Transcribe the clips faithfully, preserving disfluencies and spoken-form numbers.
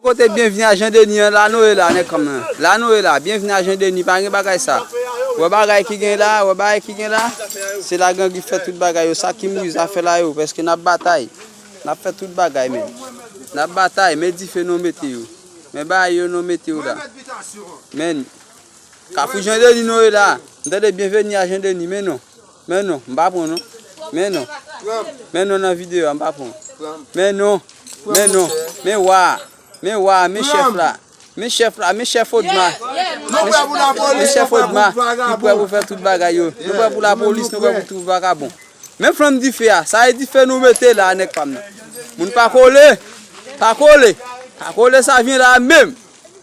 Kote byenvni a Jan Deni an, la nou ye la, nèg kanm nan. La nou ye la, byenvni a Jan Deni, pa gen bagay sa. Wè bagay ki gen la, wè bagay ki gen la. Se la gang ki fè tout bagay yo, sa ki mouri zafè la yo, paske n ap batay. N ap fè tout bagay, men. N ap batay, men dife nou mete yo. Men bagay yo nou mete yo la. Men, Kafou Jan Deni nou ye la. M tande byenvni a Jan Deni, men non. Men non, m pa pran non. Men non. Men non nan videyo a, m pa pran. Men non. Men non. Men wa. Men wa, men chèf la. Men chèf la, men chèf Odma. Men chèf Odma, ki prè pou fè tout bagay yo. Nou prè pou lapolis, nou prè pou tout vagabon. Men flanm dife a, sa e dife nou mete la, nèg pa m nan. Moun pa kole, pa kole. Pa kole, sa vyen la menm.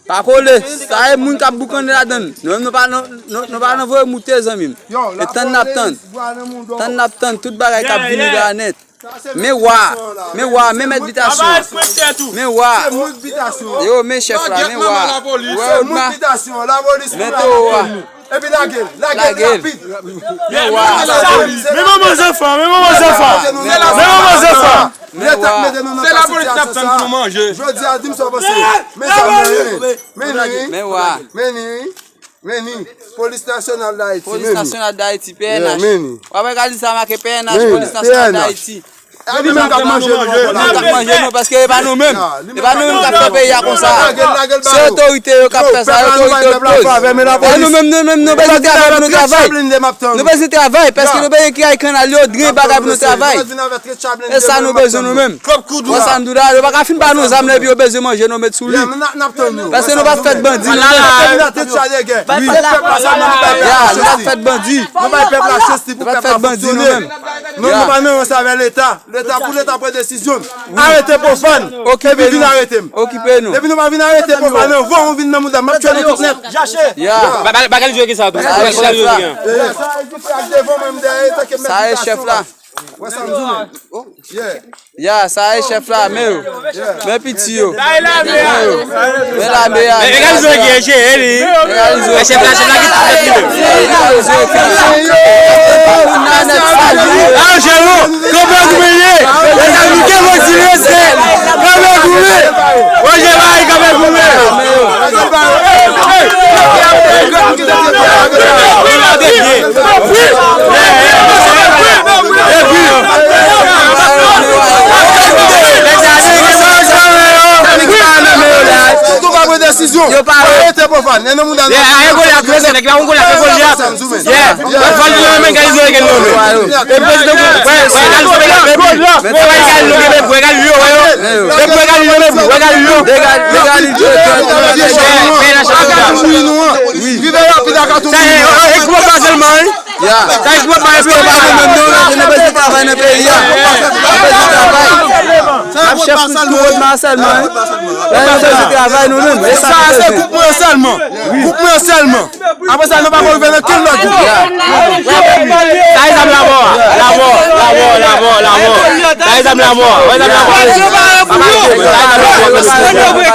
Pa kole, sa e moun k ap boukannen ladann. Nou menm nou pa, nou, nou, nou pa nan voye moute, zanmi m. E tann n ap tann. Tann n ap tann tout bagay k ap vini la nèt. Men wa, men wa, men mèt bitasyon. Men wa. Yo, men chèf la, men wa. Wè Odma. Men towo a. Epi lage l, lage l rapid. Men wa. Men manman zanfan, men manman zanfan. Men manman zanfan. Leta k mete nou nan ka sitiyasyon sa. Jodi a, di m sa w panse. Men zam nan, men ni, men ni, men ni, Polis Nasyonal d Ayiti, men ni. Polis Nasyonal d Ayiti, P N H. W ap gade sa make P N H, Polis Nasyonal d Ayiti. E li menm k ap manje nou ankò la. Li menm k ap manje nou, paske e pa nou menm. E pa nou menm k ap fè peyi a konsa. Se otorite yo k ap fè sa, otorite yo k poze. E nou menm, nou menm, nou bezwen travay pou nou travay. Nou bezwen travay, paske nou bezwen kiraye kanal yo, dren bagay pou nou travay. E sa nou bezwen nou menm. Wè sa m di w la, yo pa ka fin ba nou zam nan epi yo bezwen manje nou met sou li. Paske nou pa fèt bandi, nou menm. Ya, nou pa fèt bandi. Nou pa fèt bandi, nou menm. Nou, nou pa nan rans avè Leta. Leta, pou Leta pran desizyon l. Arete Pwofàn. Epi vin arete m. Okipe nou. Depi nou pa vin arete Pwofàn anvan ou vin nan mouda, m ap tchwe nou tout nèt. Ya. Bagay li jwe ki sa tou. Bagay li jwe ki sa. Sa e chèf la. Wè sa m di w. Yeah. Ya, sa e chèf la, men yo. Men piti yo. Men yo. Men lame a. Men egalize ki e jere li. Egalize. Men chèf la, chèf la ki tout tèt li menm. Egalize ki. Anje nou, kanpe goumen ye. Egalize ki kontinye se. Kanpe goumen. Anje bay, kanpe goumen. Yo pa pran desizyon. Yo pa arete Pwofàn. Nèg la yon Golyat, yon Golyat. Yeah. Pwofàn li menm, egalize yo, egalize yo. E prezidan, wè, wè, egalize yo, egalize yo. Wè, egalize yo, egalize yo. Wè, egalize yo, egalize yo. Egalize yo. Rive rapid ak Atou. Sa e, e, e, gwo pa sèlman, wi. Ya. Sa e gwo pa, e, gwo pa. Nou bezwen travay nan peyi a. Nou bezwen travay. N ap chèf tout, tout Odma sèlman, wi. La, nou bezwen travay nou menm. E sa nou bezwen. Gwoup mwen sèlman. Gwoup mwen sèlman. Apre sa, nou pa ka rive nan kenn lòt gwoup. Ya. Sa e zam la mò a. La mò, la mò, la mò, la mò. Sa e zam la mò a. Wè zam la mò a. Sa e zam la mò a.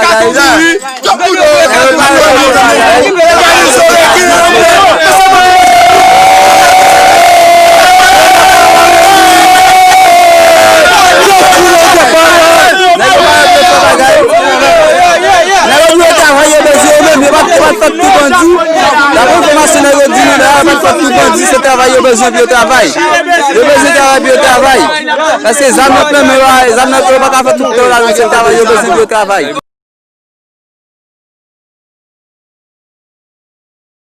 Nèg yo pa ret fè bagay. Nèg yo dwe travay, yo bezwen yo menm. Yo pa, yo pa fè tout bandi. Daprè enfòmasyon nèg yo di nou la, yo pa fè tout bandi. Se travay yo bezwen pou yo travay. Yo bezwen travay pou yo travay. Paske zam nan nan men yo a, zam nan yo pa ka fè tout tan la, se travay yo bezwen pou yo travay.